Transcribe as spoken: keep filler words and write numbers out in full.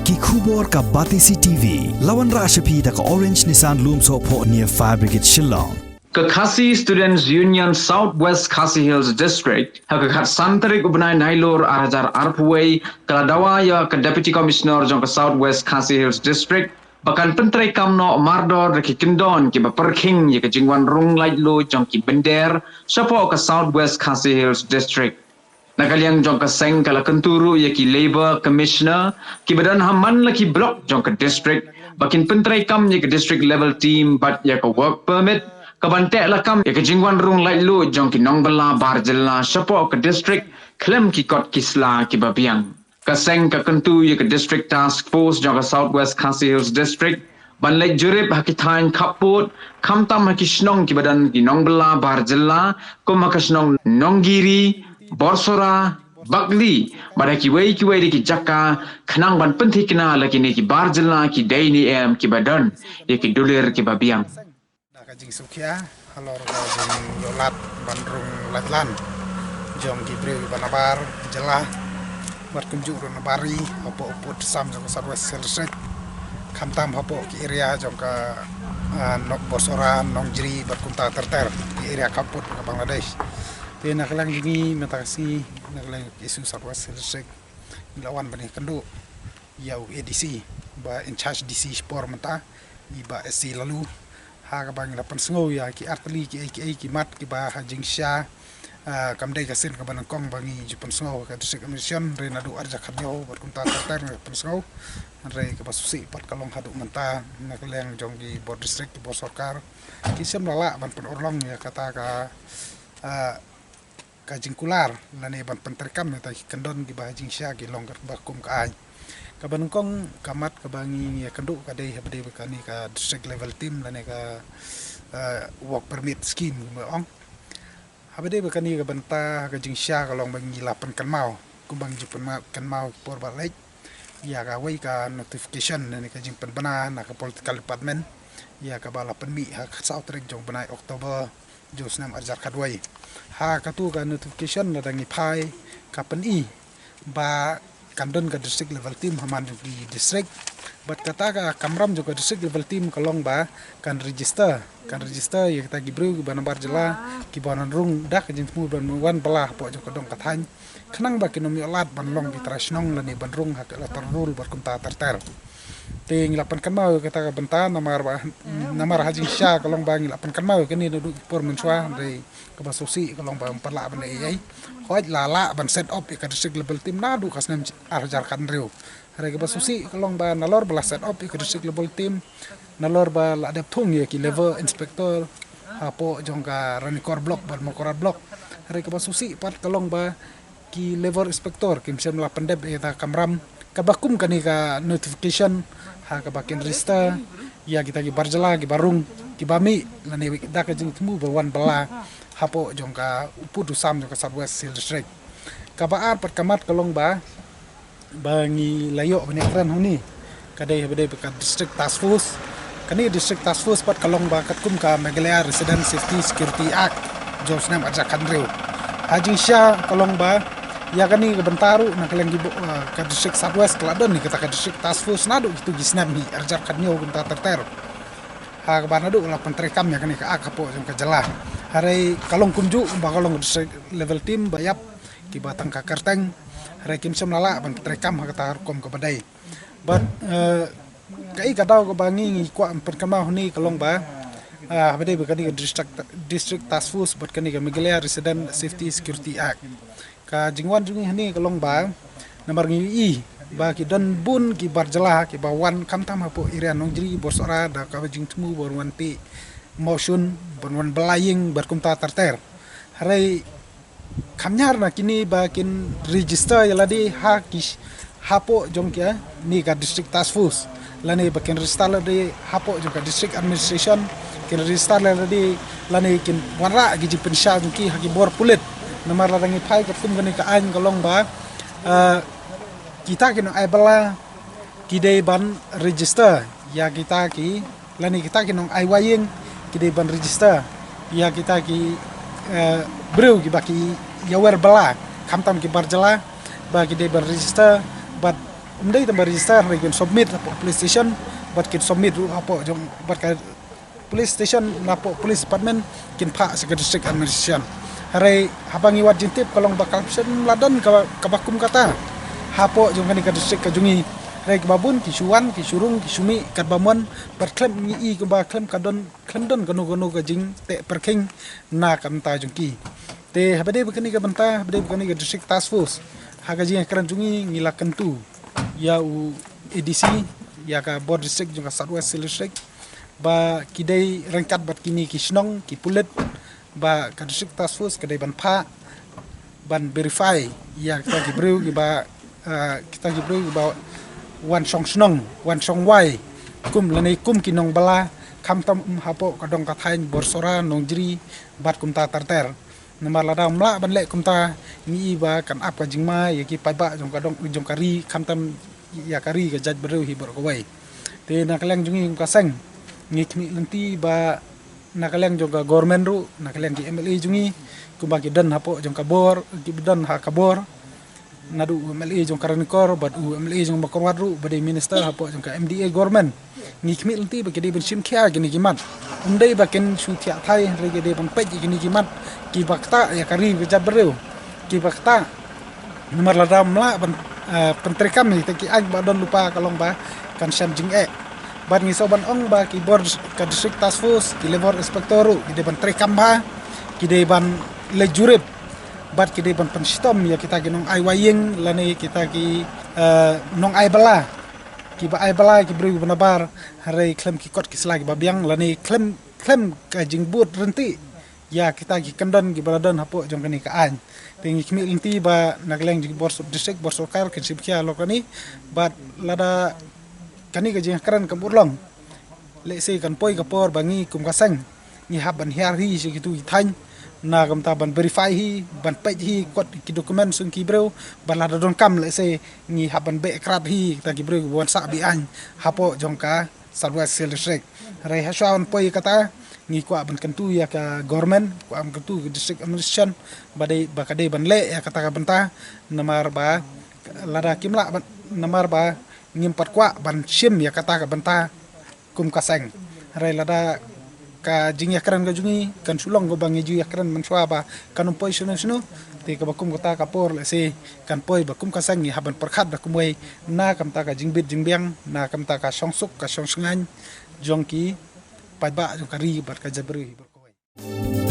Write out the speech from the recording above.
Ki khubor ka Batesi T V. La wanrah sha phi da ka Orange Nissan Lumsohphoh near Fire Brigade Shillong. Ka Khasi Students Union South West Khasi Hills District, ha ka khatsan tarik u bnai Nailur ar hajar arphew wei, ka la dawa ïa ka Deputy Commissioner jong ka South West Khasi Hills District ba kan pyntreikam noh mardor da ki kyndon kiba pyrkhing ïa ka jingwan rung laitluid jong ki bynder shapoh ka South West Khasi Hills District. Na ka liang jong ka seng ka la kyntu ruh ïa ki Labour Commissioner kiba don ha man la ki block jong ka district ba kin pyntreikam ïa ka district level team bad ïa ka work permit kaban teh lakam ïa ka jingwan rung laitluid jong ki nongbylla bar jylla shapoh ka district khlem ki kot ki sla kiba biang. Ka seng ka kyntu ïa ka District Task Force jong ka South West Khasi Hills District ban leit jurip ha ki thaiñ khappud, khamtam ha ki shnong kiba don ki nongbylla bar jylla, kum ha ka shnong Nonggiri, Borsora, Bakli, bad ha kiwei kiwei de ki jaka, khnang ban pynthikna la kine ki bar jylla ki dei ne em kiba don ïa ki dulir kiba biang. Da ka jingsngewkhia halor ka jingïohlad ban rung laitlan jong ki briew kiba nabar jylla bad kumjuh ruh nabar ri hapoh u pud u sam jong ka South West Hills District, khamtam hapoh ki area jong ka, ah, Nok Borsora, Nongjri bad kumta ter ter, ki area khappud ka Bangladesh. Te na ka liang jong ngi mynta ka sngi, na ka liang ka issue South West Hills District, ngi la wan ban ïakynduh ïa u A D C, ba in charge D C shipor mynta, i Bah S C Laloo, ha kaba ngi la pynsngew ïa ki artylli kiei kiei ki mat kiba ha jingshisha, ah, kam dei ka sien kaba nyngkong ba ngi ju pynsngew ha ka District Administration, hynrei naduh ar hajar khathynñiew bad kumta ter ter ngi la pynsngew, hynrei kaba sngewsih pat ka long haduh mynta na ka liang jong ki bor district, ki bor sorkar, kim shym la lah ban pynurlong ïa kata ka, ah, ka jingkular lane ban pyntreikam ïa kita ki kyndon kiba ha jingshisha ki long katba kum ka aiñ. Kaba nyngkong ka mat kaba ngi, ngi ïakynduh ka dei haba dei ba kane ka district level team lane ka, eh, work permit scheme kumba ong. Haba dei ba kane ka bynta ha ka jingshisha ka long ba ngi la pynkynmaw kumba ngi ju pynkynmaw, kynmaw por ba leit ïa kawei ka notification lane ka jingpynbna na ka political department ïa kaba la pynmih ha ka saw tarik jong u bnai October jong u snem ar hajar khatwei. Ha katu ka notification lada ngi phai ka pyni ba kan don ka district level team ha man jong ki district. Bad kata ka kamram jong ka district level team ka long ba kan register, kan register ïa kita ki briew kiba nabar jylla kiba wan rung da ka jingthmu ban wan bylla hapoh jong ka dong ka thaiñ, khnang ba kin ym ïoh lad ban long ki trai shnong lane ban rung ha ka electoral roll bad kumta ter ter. Te ngi la pynkynmaw ïa kata ka bynta namar ba, namar ha jingshisha ka long ba ngi la pynkynmaw ïa kane naduh ki por mynshuwa, hynrei kaba sngewsih ka long ba ym pat lah ban leh ei ei. Hooid la lah ban set up ïa ka district level team naduh ka snem ar hajar khathynriew. Hynrei kaba sngewsih ka long ba nalor ba la set up ïa ka district level team, nalor ba la dep thung ïa ki level inspector hapoh jong ka Ranikor block bad Mawkyrwat block. Hynrei kaba sngewsih pat ka long ba ki level inspector kim shym la pyndep ïa kata ka kamram kaba kum kane ka notification ha kaba kin register ïa kita ki bar jylla kiba rung, kiba mih lane da ka jingthmu ban wan bylla hapoh jong ka u pud u sam jong ka South West Hill District. Kaba ar pat ka mat ka long ba, ba ngi la ïoh ban ïakren hangne ka dei haba dei ba ka District Task Force. Kane District Task Force pat ka long ba katkum ka Meghalaya Resident Safety Security Act jong u snem ar hajar khathynriew. Ha jingshisha ka long ba ïa kane ka bynta ruh na ka liang ki bo-, ah, ka District South West ka la don ïa kata ka District Task Force naduh kitu ki snem hi ar hajar khathynñiew kumta ter ter. Ha kaba naduh la pyntreikam ïa kane ka act hapoh jong ka jylla. Hynrei ka long kumjuh ba ka long district level team ba ïap kiba tang ka kyrteng. Hynrei kim shym la lah ban pyntreikam ha kata ka rukom kaba dei. Bad, eh, kaei ka daw kaba ngi, ngi kwah pynkynmaw hangne ka long ba, ah, haba dei ba kane ka district, District Task Force bad kane ka Meghalaya Resident Safety Security Act. Ka jingwan jong ngi hangne ka long ba namar ngi ïohi ba ki don bun ki bar jylla kiba wan khamtam hapoh area Nongjri, Borsora da kaba jingthmu ban wan plie mawshun, ban wan bylla ïing bad kumta ter ter. Hynrei kham ñiar na kine ba kin register ïa lade ha ki sh-, hapoh jong kane ka District Task Force lane ba kin register lade hapoh jong ka District Administration, kin register lade lane kin wanrah ki jingpynshai jong ki ha ki bor pulit. Namar lada ngi phai katkum kane ka aiñ ka long ba, eh, kita ki nongai bylla ki dei ban register ïa kita ki, lane kita ki nongai wai ïing ki dei ban register ïa kita ki, eh, briew kiba ki ïawer bylla, khamtam ki bar jylla ba ki dei ban register bad Ym dei tang ba register, hynrei kin submit hapoh police station, bad kin submit ruh hapoh jong, bad ka police station, hapoh police department, kin phah sha ka district administration. Hynrei haba ngi wad jingtip ka long ba corruption la don kaba, kaba kum kata hapoh jong kane ka district ka jong ngi. Hynrei kaba bun ki shu wan, ki shu rung, ki shu mih katba mon, bad khlem ngi i kumba khlem ka don, khlem don kano kano ka jingteh pyrkhing na ka bynta jong ki. Te haba dei ba kane ka bynta, haba dei ba kane ka district task force, ha ka jingkren jong ngi, ngi la kyntu ïa u A D C, ïa ka bor district jong ka South West Hill District, ba ki dei ryngkat bad kine ki shnong, ki pulit, ba ka district task force ka dei ban phah, ban verify ïa kita ki briew kiba, ah, kita ki briew kiba wan shong shnong, wan shong wai, kum lane kum ki nongbylla, khamtam hapoh ka dong ka thaiñ Borsora, Nongjri, bad kumta ter ter. Namar lada ym lah ban leh kumta, ngi i ba kan ap ka jingma ïa ki paidbah jong ka dong, jong ka ri, khamtam ïa ka ri ka jaitbynriew hi baroh kawei. Te na ka liang jong ngi kum ka seng, ngi khmih lynti ba na ka liang jong ka government ruh, na ka liang ki M L A jong ngi, kumba ki don hapoh jong ka bor, ki don ha ka bor, naduh u M L A jong ka Ranikor bad u M L A jong Mawkyrwat ruh, ba dei minister hapoh jong ka M D A government, ngi khmih lynti ba ki dei ban shim khia kine ki mat. Ym dei ba kin shu thiah thai, hynrei ki dei ban peit ïa kine ki mat kiba ktah ïa ka ri ka jaitbynriew, kiba ktah. Namar lada ym lah ban, eh, pyntreikam ïa kita ki aiñ ba don lypa, ka long ba kan shem jingeh. Bad ngi sngewbha ban ong ba ki bor ka district task force, ki labour inspector ruh, ki dei ban treikam bha, ki dei ban leit jurip, bad ki dei ban pynshitom ïa kita ki nongai waiïing lane kita ki, eh, nongai bylla, kiba ai bylla ïa ki briew kiba nabar, hynrei khlem ki kot ki sla kiba biang lane khlem, khlem ka jingbud ryntih ïa kita ki kyndon kiba la don hapoh jong kane ka aiñ. Te ngi khmih lynti ba na ka liang jong ki bor sor-, district, bor sorkar, kin shim khia halor kane, bad lada kane ka jingkren kam urlong, lehse kan poi ka por ba ngi kum ka seng ngi hap ban hiar hi sha kitu ki thaiñ, na ka bynta ban verify hi, ban peit hi kot ki document jong ki briew, bad lada donkam lehse ngi hap ban beh krad hi kita ki briew kiba wan sah be aiñ hapoh jong ka South West Hill District. Hynrei hashwa ban poi kata, ngi kwah ban kyntu ïa ka government, kwah ban kyntu ïa ka district administration, ba dei, ba ka dei ban leh ïa kata ka bynta, namar ba lada kim lah ban, namar ba ngim pat kwah ban shim ïa kata ka bynta kum ka seng. Hynrei lada ka jingïakren ka jong ngi kan shu long kumba ngi ju ïakren mynshuwa ba kan ym poi shano shano, te kaba kum kata ka por lehse kan poi ba kum ka seng ngi hap ban pyrkhat da kumwei, na ka bynta ka jingbit jingbiang, na ka bynta ka shongsuk ka shongshngaiñ jong ki paidbah jong ka ri bad ka jaitbynriew hi baroh kawei.